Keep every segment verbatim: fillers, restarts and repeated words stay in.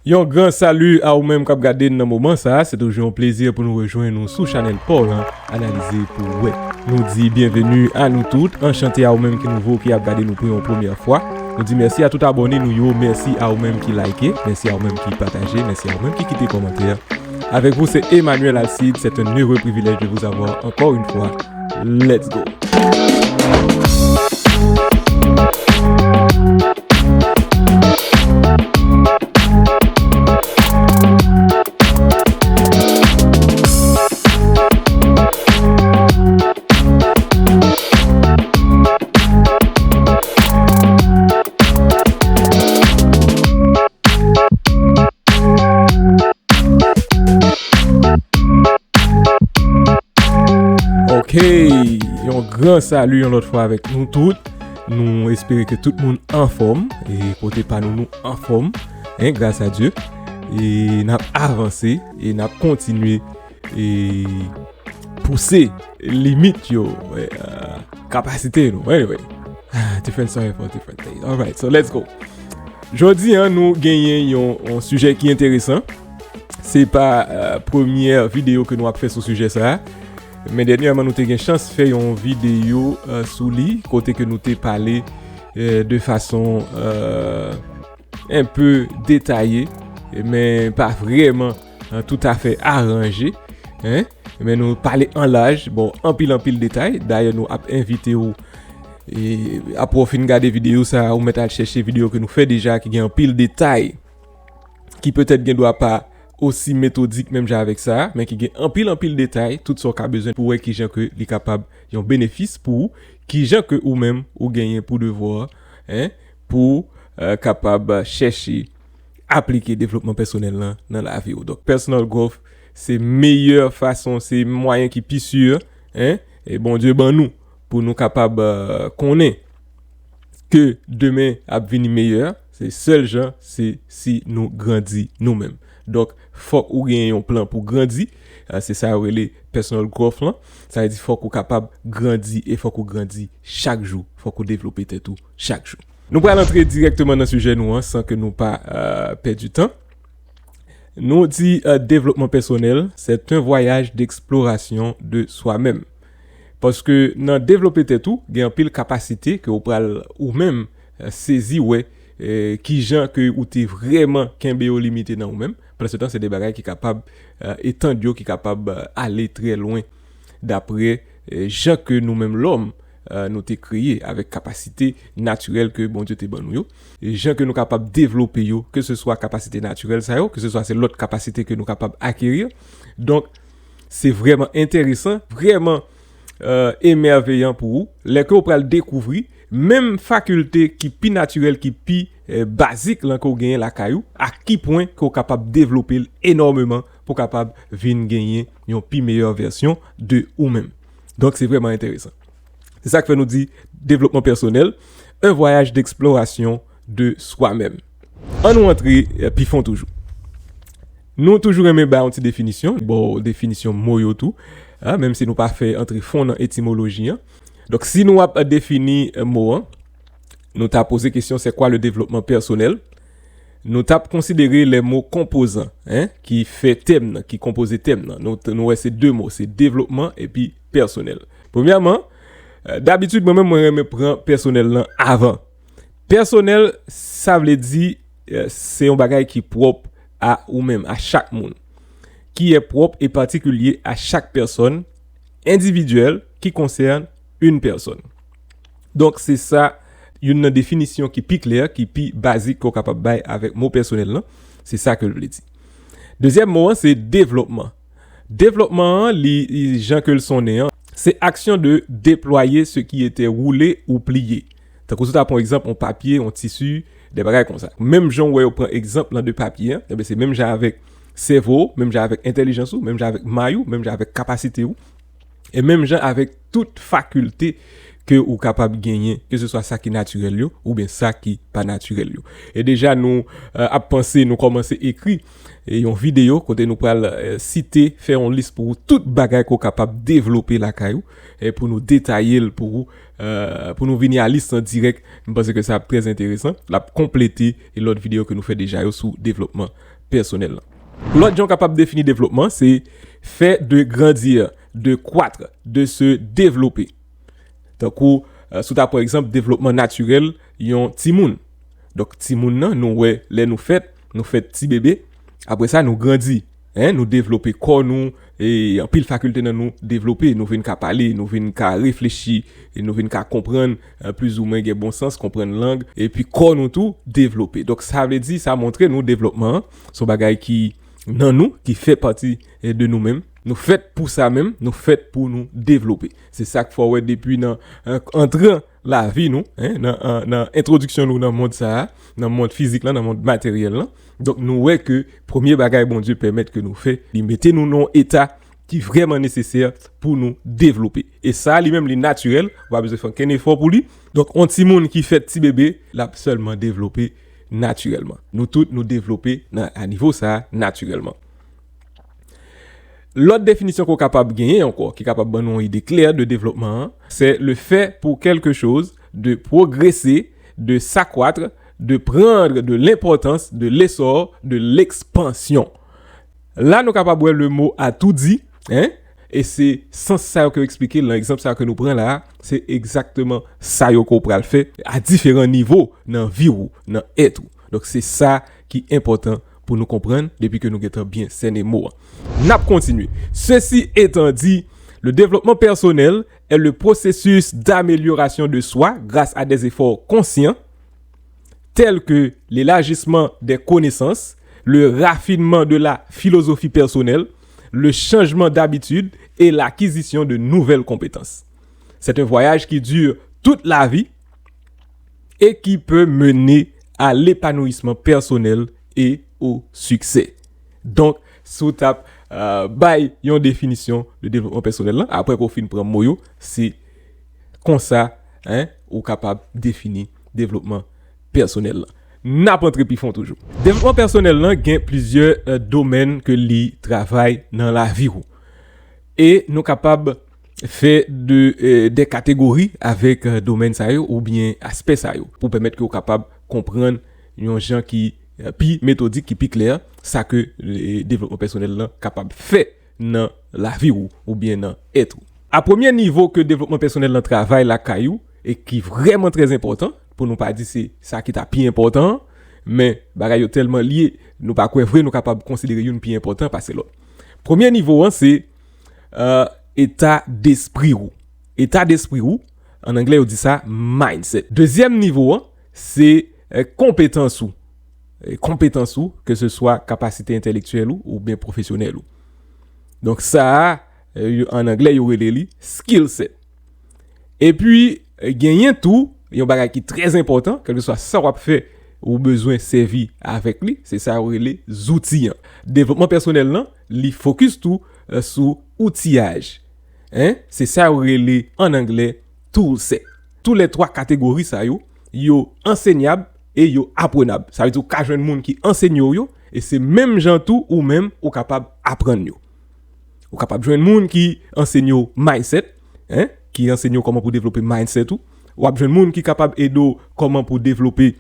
Yon gran sali a ou menm k ap gade n nan moman sa a. Se toujou yon plezi pou nou rejwenn nou sou chanèl pa w lan, Analize pou w wè. Nou di byenveni a nou tout, anchante a ou menm ki nouvo, ki ap gade nou pou yon premyè fwa. Nou di mèsi a tout abòne nou yo, mèsi a ou menm ki like, mèsi a ou menm ki pataje, mèsi a ou menm ki kite kòmantè. Avec vous, c'est Emmanuel Alcide. C'est un heureux privilège de vous avoir encore une fois. Let's go! Ok, yon gran sali yon lòt fwa avèk nou tout. Nou espere ke tout moun anfòm. E kote pa nou, nou anfòm, en, gras a Dye. E n ap avanse, e n ap kontinye, e pouse limit yo, e, kapasite nou. Anyway, different story for different day. Alright, so let's go. Jodi a, nou genyen yon, yon sijè ki enteresan. Se pa, e, premyè videyo ke nou ap fè sou sijè sa a. Men dènyèman, nou te gen chans fè yon videyo, e, sou li, kote ke nou te pale, e, de fason, e, un peu détaillé, men pa vrèman, e, toutafè aranje, en. Men nou pale an laj, bon, anpil, anpil detay. Dayè, nou ap envite w, e, apre w fin gade videyo sa a, ou mèt al chèche videyo ke nou fè deja, ki gen anpil detay, ki petèt gen dwa pa osi metodik menm jan avèk sa a, men ki gen anpil, anpil detay, tout sa w ka bezwen pou wè kijan ke li kapab yon benefis pou ou, kijan ke ou menm ou genyen pou devwa, en, pou, e, kapab chèche aplike devlopman pèsonèl lan nan lavi w. Donk, personal growth, se meyè fason, se mwayen ki pi si, en, e Bondye ban nou pou nou kapab, e, konnen ke demen ap vini meyè. Se sèl jan, se si nou grandi nou menm. Donk, fòk ou gen yon plan pou grandi. E, se sa yo rele personal growth lan. Sa vle di fòk ou kapab grandi e fòk ou grandi chak jou. Fòk ou devlope tèt ou chak jou. Nou pral antre dirèkteman nan sijè nou an san ke nou pa, e, pèdi tan. Nou di, e, devlopman pèsonèl, c'est un voyage d'exploration de soi-même. Paske nan devlope tèt ou, gen anpil kapasite ke ou pral ou menm, e, sezi wè, e, kijan ke ou te vrèman kenbe yo limite nan ou menm. Pandan se tan, se de bagay ki kapab, e, etann yo, ki kapab, e, ale trè lwen, dapre, e, jan ke nou menm lòm, e, nou te kreye avèk kapasite natirèl ke Bondye te ban nou yo. E jan ke nou kapab devlope yo, ke se swa kapasite natirèl sa yo, ke se swa se lòt kapasite ke nou kapab akeri. Donk, se vrèman enteresan, vrèman, e, emèveyan pou ou, lè ke w pral dekouvri menm fakilte ki pi natirèl, ki pi, e, bazik lan ke w genyen lakay ou, a ki pwen ke w kapab devlope l enòmeman pou w kapab vin genyen yon pi meyè vèsyon de ou menm. Donk, se vrèman enteresan. Se sa k fè nou di devlopman pèsonèl, un voyage d'exploration de soi-même. Ann nou antre, e, pi fon toujou. Nou toujou renmen bay yon ti definisyon, ba w definisyon mo yo tou, a, menm si nou pa fè antre fon nan etimoloji an. Donk, si nou ap defini, e, mo an, nou ta poze kesyon, c'est quoi le développement personnel? Nou t ap konsidere lè mo konpozan, en, ki fè tèm nan, ki konpoze tèm nan. Nou, nou wè se de mo, se devlopman epi pèsonèl. Premyèman, e, dabitid, mwen menm, mwen renmen pran pèsonèl lan avan. Pèsonèl, sa vle di, e, se yon bagay ki pwòp a ou menm, a chak moun, qui est propre et particulier à chaque personne, individuel, qui concerne une personne. Donk, se sa, youn nan definisyon ki pi klè, ki pi bazik ke w kapab bay avèk mo pèsonèl lan. Se sa ke l vle di. Dezyèm mo an, se devlopman. Devlopman an, li, li, jan ke l sonnen an, se action de déployer ce qui était roulé ou plié. Tankou si w ta pran egzanp, yon papye, yon tisi, de bagay konsa. Menm jan w wè yo pran egzanp lan de papye an, enben, se menm jan avèk sèvo w, menm jan avèk entèlijans ou, menm jan avèk may ou, menm jan avèk kapasite ou, e menm jan avèk tout fakilte ke ou kapab genyen, ke se swa sa ki natirèl yo, oubyen sa ki pa natirèl yo. E deja nou, eh, ap panse, nou kòmanse ekri, eh, yon videyo kote nou pral, eh, site, fè yon lis pou ou tout bagay ke w kapab devlope lakay ou, e pou nou detaye l pou ou, eh, pou nou vini a lis lan dirèk. M panse ke sa ap trè enteresan. L ap konplete lòt videyo ke nou fè deja yo sou devlopman pèsonèl lan. Lòt jan w kapab defini devlopman, se fait de grandir, de croître, de se développer. Tankou, eh, si w ta pran egzanp devlopman natirèl yon timoun. Donk, timoun nan, nou wè, lè nou fèt, nou fèt ti bebe, apre sa, nou grandi. Hein, nou devlope kò nou, e anpil fakilte nan nou devlope, nou vin ka pale, nou vin ka reflechi, e nou vin ka konprann, eh, plizoumwen gen bon sans, konprann lang, epi kò nou tou devlope. Donk, sa vle di, sa montre nou devlopman an, se yon bagay ki nan nou, ki fè pati, eh, de nou menm. Nou fèt pou sa menm, nou fèt pou nou devlope. Se sa k fè w wè depi nan, eh, antran lavi nou, hein, nan, an, nan entwodiksyon nou nan mond sa a, nan mond fizik lan, nan mond materyèl lan. Donk, nou wè ke premye bagay Bondye pèmèt ke nou fè, li mete nou nan yon eta ki vrèman nesesè pou nou devlope. E sa, li menm, li natirèl, ou pa bezwen fè okenn efò pou li. Donk, yon timoun ki fèt ti bebe, l ap sèlman devlope natirèlman. Nou tout, nou devlope nan, a nivo sa a, natirèlman. Lòt definisyon ke w kapab genyen ankò, ki kapab ban nou yon ide klè de devlopman an, c'est le fait pour quelque chose de progresser, de s'accroître, de prendre de l'importance, de l'essor, de l'expansion. La, nou kapab wè le mot a tout dit, hein? E se sans sa yo ke yo eksplike, nan egzanp sa yo ke nou pran la, se egzakteman sa yo ke w pral fè a diferan nivo nan vi w, nan èt ou. Donk, se sa ki enpòtan pou nou konprann depi ke nou gentan byen sène mo a. N ap kontinye. Ceci étant dit, le développement personnel est le processus d'amélioration de soi grâce à des efforts conscients, tels que l'élargissement des connaissances, le raffinement de la philosophie personnelle, le changement d'habitude et l'acquisition de nouvelles compétences. C'est un voyage qui dure toute la vie et qui peut mener à l'épanouissement personnel et au succès. Donk, si w t ap, euh, bay yon definisyon de devlopman pèsonèl lan, apre ke w fin pran mo yo, se konsa, hein, ou kapab defini devlopman pèsonèl lan. N ap antre pi fon toujou. Devlopman pèsonèl lan gen plizyè, euh, domèn ke li travay nan lavi w. E nou kapab fè de, euh, de kategori avèk, euh, domèn sa yo oubyen aspè sa yo pou pèmèt ke w kapab konprann yon jan ki, euh, pi metodik, ki pi klè, sa ke, euh, devlopman pèsonèl lan kapab fè nan lavi w oubyen nan èt ou. A premye nivo ke devlopman pèsonèl lan travay lakay ou e ki vrèman trè enpòtan, pou nou pa di se sa ki ta pi enpòtan an, men bagay yo tèlman lye, nou pa kwè vre nou kapab konsidere youn pi enpòtan pase lòt. Premye nivo an se, euh, eta despri ou. Eta despri ou, an anglè yo di sa mindset. Dezyèm nivo an, se, euh, konpetans ou. E konpetans ou, ke se swa kapasite entèlektyèl ou oubyen pwofesyonèl ou. Donk sa a, euh, yo, an anglè yo rele li skill set. Epi, euh, genyen tou yon bagay ki trè enpòtan, kèlkeswa sa w ap fè, ou bezwen sèvi avèk li, se sa yo rele zouti an. Devlopman pèsonèl lan, li fokis tou, euh, sou outiyaj. Hein? Se sa yo rele an anglè tool set. Tou lè twa kategori sa yo, yo ansenyab e yo apranab. Sa vle di ou ka jwenn moun ki ansenye w yo, e se menm jan tou ou menm ou kapab aprann yo. Ou kapab jwenn moun ki ansenye w mindset, hein, ki ansenye w kòman pou devlope mindset ou. W ap jwenn moun ki kapab ede w kòman pou devlope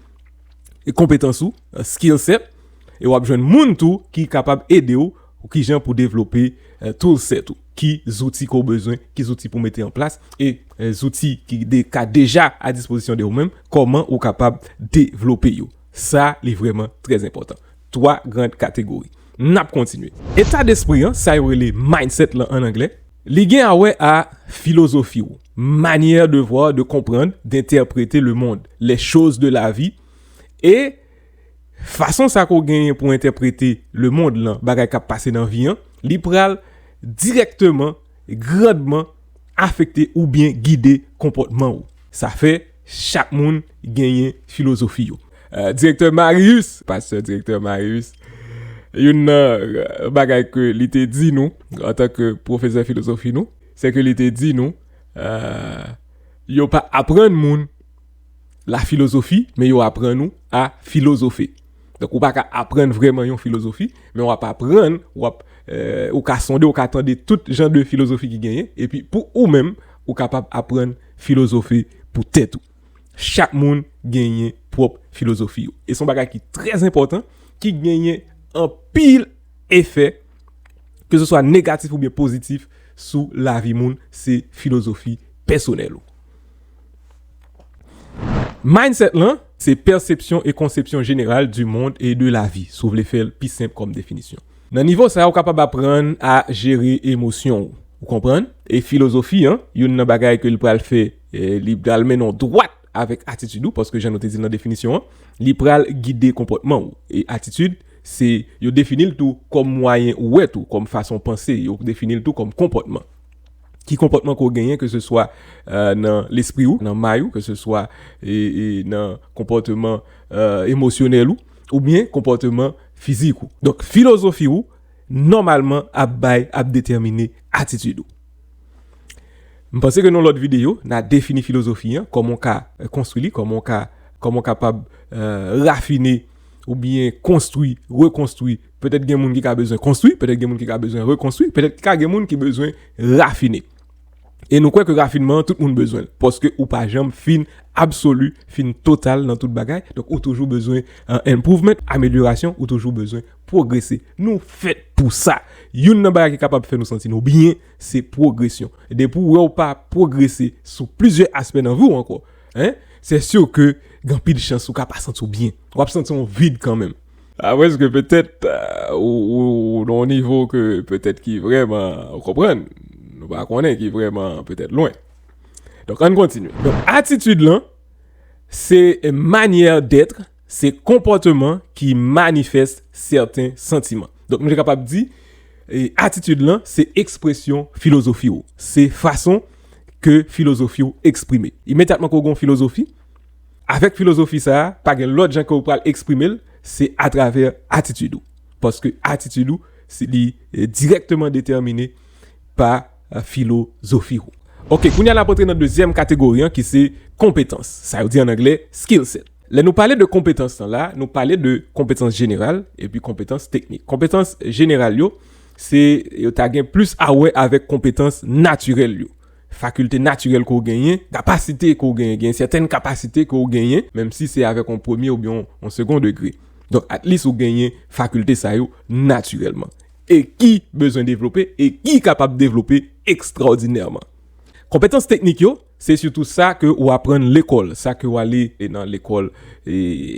konpetans ou, euh, skill set. E w ap jwenn moun tou ki kapab ede w, ou kijan pou devlope, euh, tool set ou. Ki zouti ke w bezwen, ki zouti pou mete an plas, e, euh, zouti ki de, ka deja a dispozisyon de ou menm, kòman ou kapab devlope yo. Sa, li vrèman trè enpòtan. Twa gran kategori. N ap kontinye. Eta despri an, sa yo rele mindset lan an anglè, li gen a wè a filozofi w, manière de voir, de comprendre, d'interpréter le monde, les choses de la vie, e fason sa ke w genyen pou entèprete lemonn lan, bagay k ap pase nan vi an, li pral dirèkteman, grandman afekte oubyen gide konpòtman w. Sa fè, chak moun genyen filozofi yo. Euh, direktè Marius, pastè direktè Marius, youn nan, euh, bagay ke li te di nou, antanke pwofesè filozofi nou, se ke li te di nou, euh, Yo pa aprann moun la filozofi, men yo aprann ou a filozofe. Donk, ou pa ka aprann vrèman yon filozofi, men w ap aprann, w ap, euh, ou ka sonde, ou ka tande tout jan de filozofi ki genyen, epi pou ou menm, ou kapab aprann filozofe pou tèt ou. Chak moun genyen pwòp filozofi yo. E se yon bagay ki trè enpòtan, ki genyen anpil efè, ke se swa negatif oubyen pozitif, sou lavi moun, se filozofi pèsonèl ou. Mindset lan, se perception et conception générale du monde et de la vie, si w vle fè l pi senp kòm definisyon. Nan nivo sa, ou kapab aprann a jere emosyon ou. Ou konprann? E filozofi an, youn nan bagay ke l pral fè, eh, li pral mennen w dwat avèk atitid ou, paske jan nou te di l nan definisyon an, li pral gide konpòtman ou. E atitid, se, yo defini l tou kòm mwayen ou wè tou, kòm fason panse, yo defini l tou kòm konpòtman. Ki konpòtman ke w genyen, ke se swa, euh, nan lespri ou, nan may ou, ke se swa, e, e nan konpòtman, euh, emosyonèl ou, oubyen konpòtman fizik ou. Donk, filozofi ou, nòmalman, ap bay, ap detèmine atitid ou. M panse ke nan lòt videyo, n a defini filozofi an, kòman w ka, euh, konstwi li, kòman w ka, kòman w kapab, euh, rafine oubyen konstwi, rekonstwi. Petèt gen moun ki ka bezwen konstwi, petèt gen moun ki ka bezwen rekonstwi, petèt ki ka gen moun ki bezwen rafine. E nou kwè ke rafinman an, tout moun bezwen l, paske ou pa janm fin absoli, fin total nan tout bagay. Donk, ou toujou bezwen, euh, improvement, amelyorasyon, ou toujou bezwen pwogrese. Nou fèt pou sa. Youn nan bagay ki kapab fè nou santi nou byen, se pwogresyon. Depi w wè w pa pwogrese sou plizyè aspè nan vi w ankò, hein, c'est sûr que gen anpil chans ou ka pa santi w byen. W ap santi yon vid kanmenm. Aprèske petèt, euh, ou, ou, ou nan yon nivo ke petèt ki vrèman, ou konprann, nou pa konnen, ki vrèman petèt lwen. Donk, ann kontinye. Donk, atitid lan, se manyè d'être, se konpòtman ki manifeste sèten santiman. Donk, nou te kapab di, e, atitid lan, se ekspresyon filozofi w. Se fason ke filozofi w eksprime. Imedyatman ke w gen yon filozofi, avèk filozofi sa a, pa gen lòt jan ke w pral eksprime l, se atravè atitid ou. Paske atitid ou, se li, e, dirèkteman detèmine pa, e, filozofi ou. Ok, kounye a n ap antre nan dezyèm kategori an ki se konpetans. Sa yo di an anglè skill set. Lè nou pale de konpetans lan la, nou pale de konpetans jeneral epi konpetans teknik. Konpetans jeneral yo, se, yo ta gen plis a wè avèk konpetans natirèl yo. Fakilte natirèl ke w genyen, kapasite ke w genyen, gen sèten kapasite ke w genyen, menm si se avèk yon premye oubyen yon, yon segon degre. Donk, at least ou genyen fakilte sa yo natirèlman. E ki bezwen devlope, e ki kapab devlope ekstraòdinèman. Konpetans teknik yo, se sitou sa ke w aprann lekòl, sa ke w ale, e, nan lekòl, e,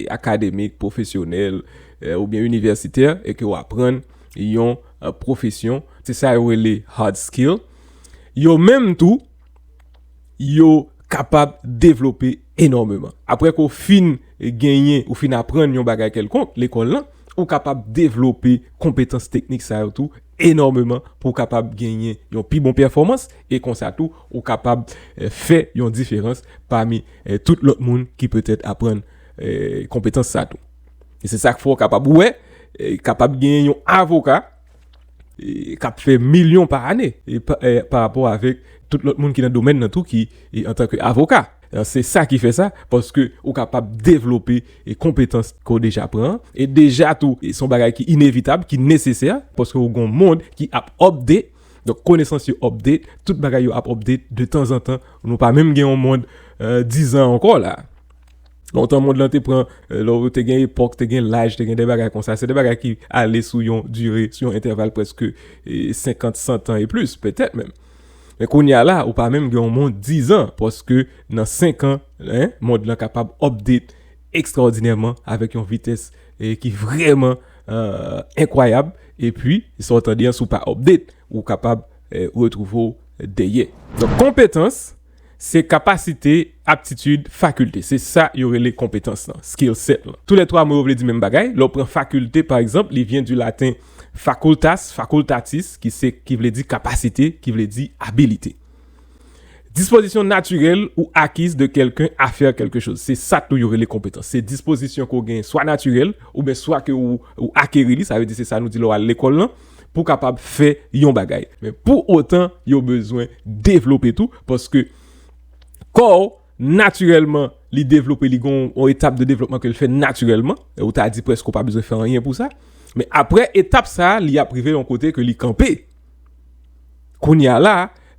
akademik, pwofesyonèl, e, oubyen inivèsitè, e ke w aprann yon, e, pwofesyon. Se sa yo rele hard skill. Yo menm tou, yo kapab devlope enòmeman. Apre ke w fin genyen, ou fin aprann yon bagay kèlkonk lekòl lan, ou kapab devlope konpetans teknik sa yo tou enòmeman pou w kapab genyen yon pi bon pèfòmans, e konsa tou, ou kapab, eh, fè yon diferans pami, eh, tout lòt moun ki petèt aprann, eh, konpetans sa tou. E se sa k fè w kapab wè, eh, kapab genyen yon avoka, e, k ap fè milyon pa ane, e pa, e, pa rapò avèk tout lòt moun ki nan domèn nan tou ki, e, antanke avoka. E, se sa ki fè sa, paske ou kapab devlope, e, konpetans ke w deja pran an, e deja tou, e, se yon bagay ki inevitab, ki nesesè, paske ou gen yon mond ki ap update, donk konesans yo update, tout bagay yo ap update de tanzantan, nou pa menm gen yon mond, e, dizan ankò la. Lontan, mond lan te pran, eh, lè w te gen epòk, te gen laj, te gen de bagay konsa. Se de bagay ki ale sou yon dire, sou yon entèval prèske, eh, senkant, san tan e plis, petèt menm. Men kounye a la, ou pa menm gen yon mond dizan, paske nan senk an, en, mond lan kapab update ekstraòdinèman avèk yon vitès, eh, ki vrèman, eh, enkwayab. Epi, sa w tande an, si w pa update, ou kapab, eh, retwouve w dèyè. Donk, konpetans, se kapasite, aptitid, fakilte. Se sa yo rele konpetans lan, skill set lan. Toulètwa mo yo vle di menm bagay. Lè w pran fakilte, pa egzanp, li vyen di laten facultas, facultatis, ki se, ki vle di kapasite, ki vle di abilite. Dispozisyon natirèl ou acquise de quelqu'un à faire quelque chose. Se sa tou yo rele konpetans. Se dispozisyon ke w genyen swa natirèl, oubyen swa ke ou, ou akeri li, sa vle di se sa nou di lè w al lekòl lan, pou w kapab fè yon bagay. Men pou otan, yo bezwen devlope tou, paske Kò w, natirèlman, li devlope, li gen yon etap de devlopman ke l fè natirèlman. E ou ta di prèske ou pa bezwen fè anyen pou sa. Men apre etap sa, li ap rive yon kote ke li kanpe. Kounye a la,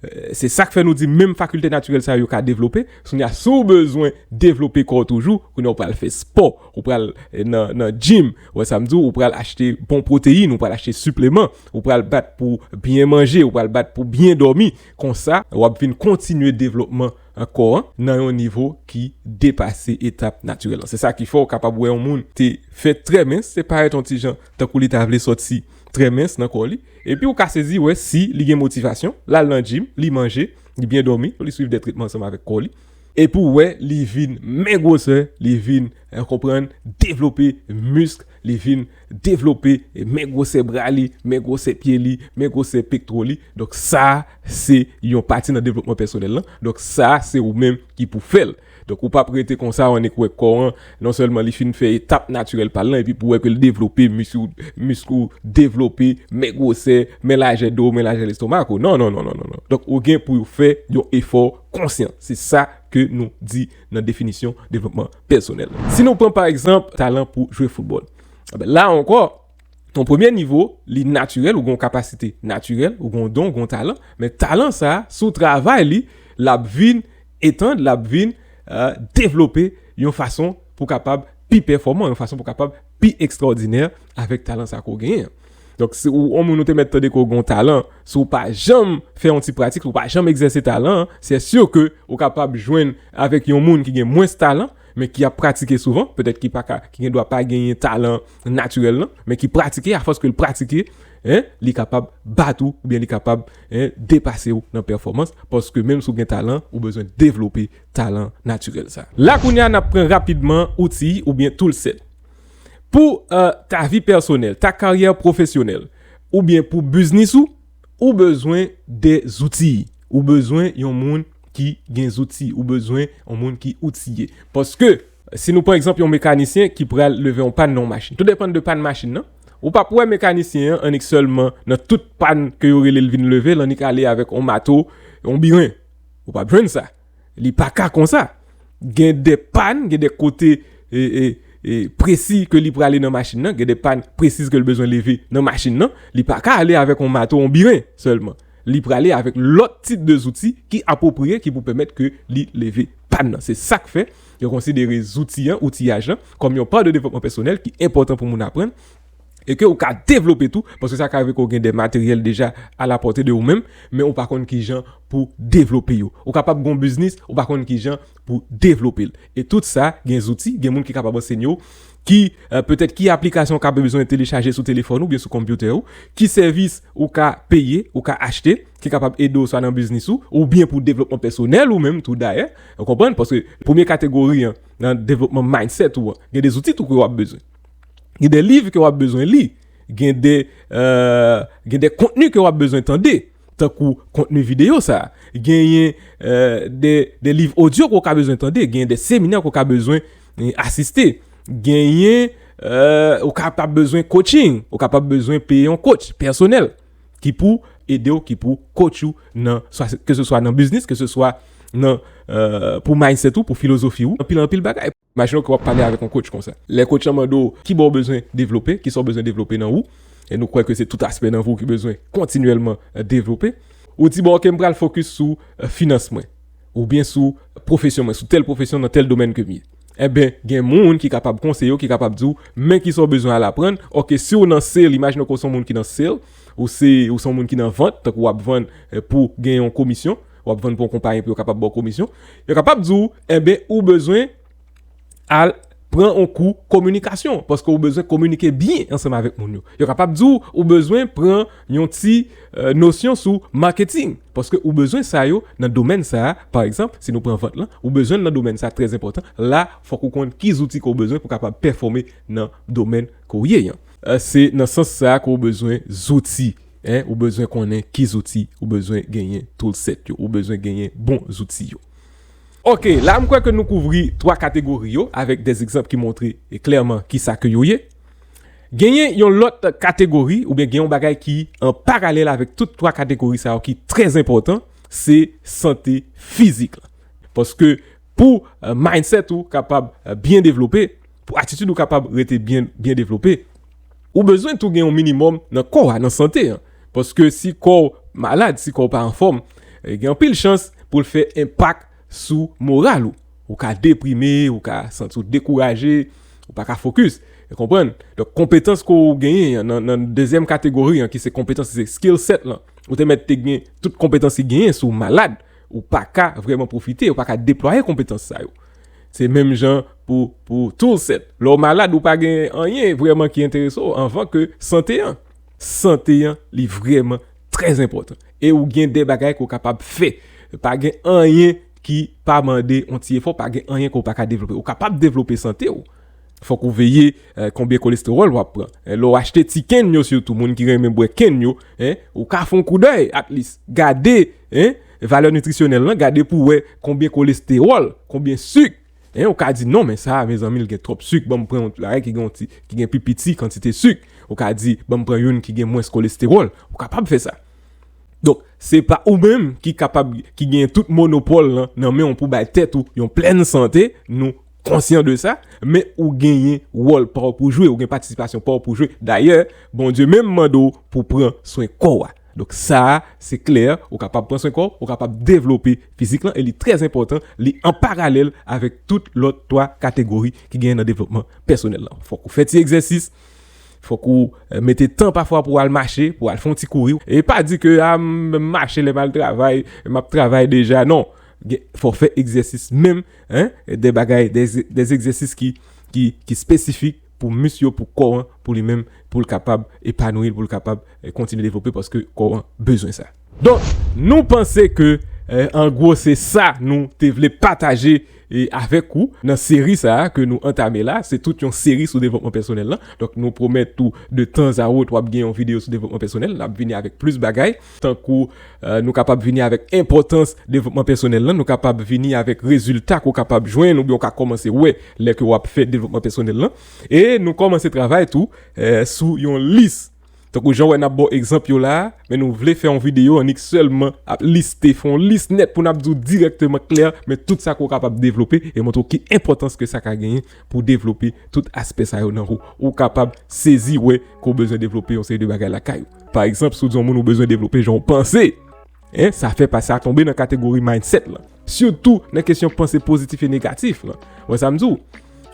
eh, se sa k fè nou di menm fakilte natirèl sa yo ka devlope. Kounye a, si w bezwen devlope kò w toujou, kounye a ou pral fè spò, ou pral eh, nan, nan gym, ou wè sa m di w, ou pral achte bon pwoteyin, ou pral achte sipleman, ou pral bat pou byen manje, ou pral bat pou byen dòmi. Konsa, w ap vin kontinye devlopman kò an nan yon nivo ki depase etap natirèl lan. Se sa ki fè w kapab wè yon moun te fèt trè mens, te parèt yon ti jan tankou li ta vle sòti trè mens nan kò li. Epi ou ka sezi wè si li gen motivasyon, l al nan gym, li manje, li byen dòmi, li swiv de tretman ansanm avèk kò li. Epi ou wè li vin men gwosè, li vin, eh, konprann, devlope misk, li vin devlope, eh, men gwosè bra li, men gwosè pye li, men gwosè pektwo li. Donk sa se yon pati nan devlopman pèsonèl lan. Donk sa se ou menm ki pou fè l. Donk ou p ap rete konsa, w annik wè kò an, non sèlman li fin fè etap natirèl pa l lan, epi pou wè ke l devlope, misk ou, misk ou devlope, men gwosè, men lajè do, men lajè lestomak ou. Non, non, non, non, non, non. Donk ou gen pou w fè yon efò konsyan. Se sa ke nou di nan definisyon devlopman pèsonèl. Si nou pran pa egzanp talan pou jwe foutbòl. Enben, la ankò, yon premye nivo, li natirèl, ou gen yon kapasite natirèl, ou gen yon don, ou gen yon talan, men talan sa, si w travay li, l ap vin etann, l ap vin, eh, devlope yon fason pou kapab pi pèfòman, yon fason pou kapab pi ekstraòdinè avèk talan sa ke w genyen an. Donk, si ou, yon moun ou te mèt tande ke w gen yon talan, si w pa janm fè yon ti pratik, si w pa janm egzèse talan an, se si ke ou kapab jwenn avèk yon moun ki gen mwens talan, men ki ap pratike souvan, petèt ki pa ka, ki gen dwa pa genyen talan natirèl lan, men ki pratike, afòs ke l pratike, en, li kapab bat ou, oubyen li kapab, en, depase w nan pèfòmans, paske menm si w gen talan, ou bezwen devlope talan natirèl sa. La kounye a, n ap pran rapidman outi oubyen toolset. Pou, eh, ta vi pèsonèl, ta karyè pwofesyonèl, oubyen pou biznis ou, ou bezwen de zouti. Ou bezwen yon moun ki gen zouti. Ou bezwen yon moun ki outiye. Paske, si nou pran egzanp yon mekanisyen ki pral leve yon pàn nan yon machin. Tou depann de pàn machin nan. Ou p ap wè mekanisyen an annik sèlman nan tout pàn ke yo rele l vin leve, l annik ale avèk yon mato, yon biren. Ou p ap jwenn sa. Li pa ka konsa. Gen de pàn, gen de kote, e, e, e, presi ke li prale nan machin nan, gen de pàn presiz ke l bezwen leve nan machin nan, li pa ka ale avèk yon mato, yon biren sèlman. Li prale avèk lòt tip de zouti ki apwopriye, ki pou pèmèt ke li leve pàn nan. Se sa k fè yo konsidere zouti an, outiyaj lan, kòm yon pa de devlopman pèsonèl ki enpòtan pou moun aprann, e ke ou ka devlope tou, paske sa ka rive ke w gen de materyèl deja a la pòte de ou menm, men ou pa konn kijan pou devlope yo. Ou kapab gen yon biznis, ou pa konn kijan pou devlope l. E tout sa, gen zouti, gen moun ki kapab anseye w, ki, eh, petèt ki aplikasyon w ka bezwen telechaje sou telefòn ou, oubyen sou konpyutè ou, ki sèvis ou ka peye, ou ka achte, ki kapab ede w swa nan biznis ou, oubyen pou devlopman pèsonèl ou menm tou dayè. Ou konprann? Paske premye kategori an, nan devlopman mindset ou an, gen de zouti tou ke w ap bezwen. Gen de liv ke w ap bezwen li. Gen de, eh, gen de kontni ke w ap bezwen tande, tankou kontni videyo sa. Genyen, eh, de, de liv odyo ke w ka bezwen tande. Genyen de seminè ke w ka bezwen, eh, asiste. Genyen, eh, ou kapab bezwen coaching. Ou kapab bezwen peye yon coach pèsonèl ki pou ede w, ki pou coach ou nan, swa, ke se swa nan biznis, ke se swa nan, eh, pou mindset ou, pou filozofi ou. Anpil, anpil bagay. Imajine w ke w ap pale avèk yon coach konsa. Lè coach lan mande w ki bò w bezwen devlope, ki sa w bezwen devlope nan ou, e nou kwè ke se tout aspè nan vi w ki bezwen kontinyèlman, eh, devlope, ou di, "Bon, ok, m pral fokis sou, eh, finans mwen, oubyen sou pwofesyon mwen, sou tèl pwofesyon nan tèl domèn ke m ye." Enben, gen moun ki kapab konseye w, ki kapab di w, "Men ki sa w bezwen al aprann." Ok, si w nan sale, imajine w ke w se yon moun ki nan sale, ou se, ou se yon moun ki nan vant, tankou w ap vann, eh, pou gen yon komisyon, w ap vann pou yon konpayi pou yo kapab ba w komisyon. Yo kapab di w, enben, ou bezwen al pran yon kou kominikasyon, paske ou bezwen kominike byen ansanm avèk moun yo. Yo kapab di w, ou bezwen pran yon ti, eh, nosyon sou maketing, paske ou bezwen sa yo nan domèn sa a. Pa egzanp, si nou pran vant lan, ou bezwen l nan domèn sa a, trè enpòtan. La, fòk ou konn ki zouti ke w bezwen pou kapab pèfòme nan domèn ke w ye an. Eh, se nan sans sa a ke w bezwen zouti. En, ou bezwen konnen ki zouti, ou bezwen genyen toolset yo, ou bezwen genyen bon zouti yo. Ok, la m kwè ke nou kouvri twa kategori yo avèk de egzanp ki montre, e, klèman kisa ke yo ye. Genyen yon lòt kategori, oubyen gen yon bagay ki an paralèl avèk tout twa kategori sa yo ki trè enpòtan, se sante fizik la. Paske pou euh, mindset ou kapab euh, byen devlope, pou atitid ou kapab rete byen, byen devlope, ou bezwen tou gen yon minimòm nan kò a, nan sante an. Paske si kò w malad, si kò w pa anfòm, eh, gen anpil chans pou l fè enpak sou moral ou. Ou ka deprime, ou ka santi w dekouraje, ou pa ka fokis. Ou konprann? Donk, konpetans ke w genyen an, nan, nan dezyèm kategori an, ki se konpetans, se skill set lan. Ou te mèt te gen tout konpetans ki genyen, si w malad, ou pa ka vrèman pwofite, ou pa ka deplwaye konpetans sa yo. Se menm jan pou, pou tool set. Lè w malad, ou pa gen anyen vrèman ki enterese w anvan ke sante an. Sante an, li vrèman trè enpòtan. E ou gen de bagay ke w kapab fè. Pa gen anyen ki pa mande yon ti efò, pa gen anyen ke w pa ka devlope. Ou kapab devlope sante w. Fòk ou veye eh, konbyen kolestewòl w ap pran. Eh, lè w achte ti kenn yo, sitou moun ki renmen bwè kenn yo, eh, ou ka fè yon koudèy, at least. Gade, eh, valè nitrisyonèl lan, gade pou wè konbyen kolestewòl, konbyen sik. Eh, ou ka di, "Non, men sa, mezanmi, l gen twòp sik, ban m pran yon bagay ki gen, yon ti, ki gen pi piti kantite sik." Ou ka di, "Ban m pran youn ki gen mwens kolestewòl." Ou kapab fè sa. Donk, se pa ou menm ki kapab, ki gen tout monopòl lan nan men w pou bay tèt ou yon plèn sante, nou konsyan de sa, men ou genyen wòl pa w pou jwe, ou gen patisipasyon pa w pou jwe. Dayè, Bondye menm mande w pou pran swen kò w a. Donk sa a, se klè, ou kapab pran swen kò w, ou kapab devlope fizik lan, e li trè enpòtan, li an paralèl avèk tout lòt twa kategori ki genyen nan devlopman pèsonèl lan. Fòk ou fè ti egzèsis, fòk ou eh, mete tan pafwa pou w al mache, pou w al fè yon ti kouri. E pa di ke, "A, m m mache lè m al travay, m ap travay deja." Non. Gen, fò w fè egzèsis menm, hein, de bagay, de, de egzèsis ki, ki, ki espesifik pou mis yo, pou kò an, pou li menm, pou l kapab epanouyi, pou l kapab eh, kontinye devlope, paske kò an bezwen sa. Donk, nou panse ke, eh, an gwo, se sa nou te vle pataje e avèk ou nan seri sa a ke nou antame la. Se tout yon seri sou devlopman pèsonèl lan. Donk, nou pwomèt tou de tanzawòt w ap gen yon videyo sou devlopman pèsonèl. N ap vini avèk plis bagay. Tankou eh, nou kapab vini avèk enpòtans devlopman pèsonèl lan. Nou kapab vini avèk rezilta ke w kapab jwenn oubyen w ka kòmanse wè lè ke w ap fè devlopman pèsonèl lan. E nou kòmanse travay tou eh, sou yon lis. Tankou jan w wè n ap ba w egzanp yo la a, men nou vle fè yon videyo annik sèlman ap liste, fè yon lis nèt pou n ap di w dirèkteman klè, men tout sa ke w kapab devlope e montre w ki enpòtans ke sa ka genyen pou w devlope tout aspè sa yo nan ou. Ou kapab sezi wè ke w bezwen devlope yon seri de bagay lakay ou. Pa egzanp, si w di yon moun ou bezwen devlope jan w panse, hein, sa fè pa sa tonbe nan kategori mindset lan. Sitou nan kesyon panse pozitif e negatif lan. Wè sa m di w?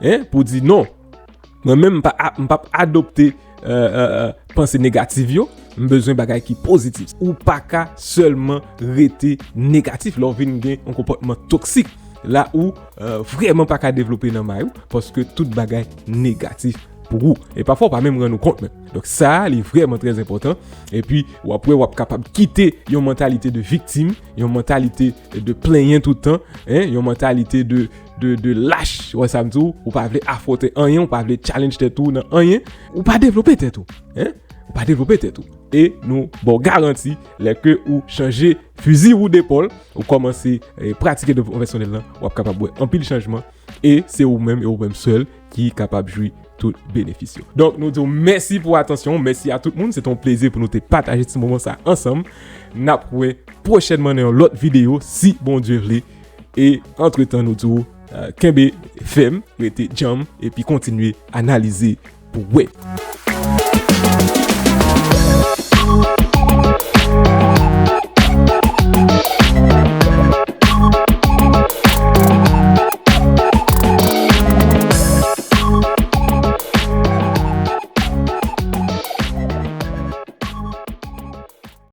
Hein, pou di non. Mwen menm, m pa, m p ap adopte eh, eh, eh, panse negatif yo. M bezwen bagay ki pozitif. Ou pa ka sèlman rete negatif lè w vin gen yon konpòtman toksik. La ou eh, vrèman pa ka devlope nan may ou, paske tout bagay negatif pou ou. E pafwa, w pa menm rann ou kont menm. Donk sa a, li vrèman trè enpòtan. Epi, w ap wè, w ap kapab kite yon mantalite de viktim, yon mantalite de plenyen tout tan, hein, yon mantalite de, de, de lach, wè sa m di w, ou pa vle afwonte anyen, ou pa vle challenge tèt ou nan anyen, ou pa devlope tèt ou, hein, ou pa devlope tèt ou. E nou ba w garanti, lè ke ou chanje fizi ou depòl, ou kòmanse eh, pratike devlopman pèsonèl lan, w ap kapab wè anpil chanjman. E se ou menm e ou menm sèl ki kapab jwi tout benefis yo. Donk, nou di w mèsi pou atansyon w, mèsi a tout moun, se te yon plezi pou nou te pataje ti moman sa ansanm. N ap wè pwochènman nan yon lòt videyo, si Bondye vle. E antretan, nou di w eh, kenbe fèm, rete djanm, epi kontinye analize pou wè.